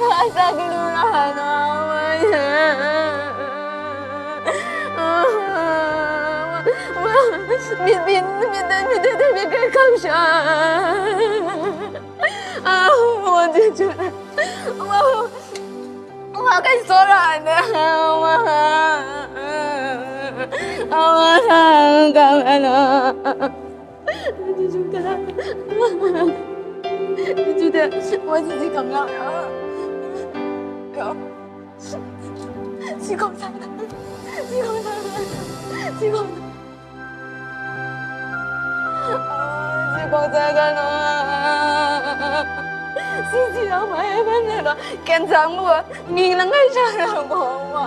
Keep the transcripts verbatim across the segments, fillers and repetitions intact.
hpa sa galu ra na, wa ya. Myit, myit, myit, myit, myit, myit, myit, myit, kamsham. Wa, wa, wa, kai tsawra na, wa. Wa, wa, wa, wa. Jude, Jude, wa, sisi kam la. Si kam sa, si kam sa, si kam sa. Si kam sa ka no. Sisi yang mai ban na lo. Ken sang wa, mi lang ai sha na ko wa.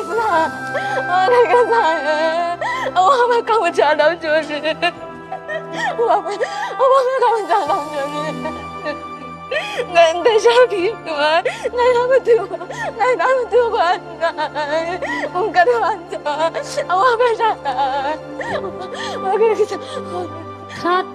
Kaisa, wa kaisa, e, awa hpe kau maja lam jaw ni, awa hpe, awa hpe kau maja lam jaw ni. Ngai ndai sha pyi wa, ngai na matu, ngai na matu wa, ngai, mungkan wa nta, awa hpe sha ta, wa kaisa. Cut.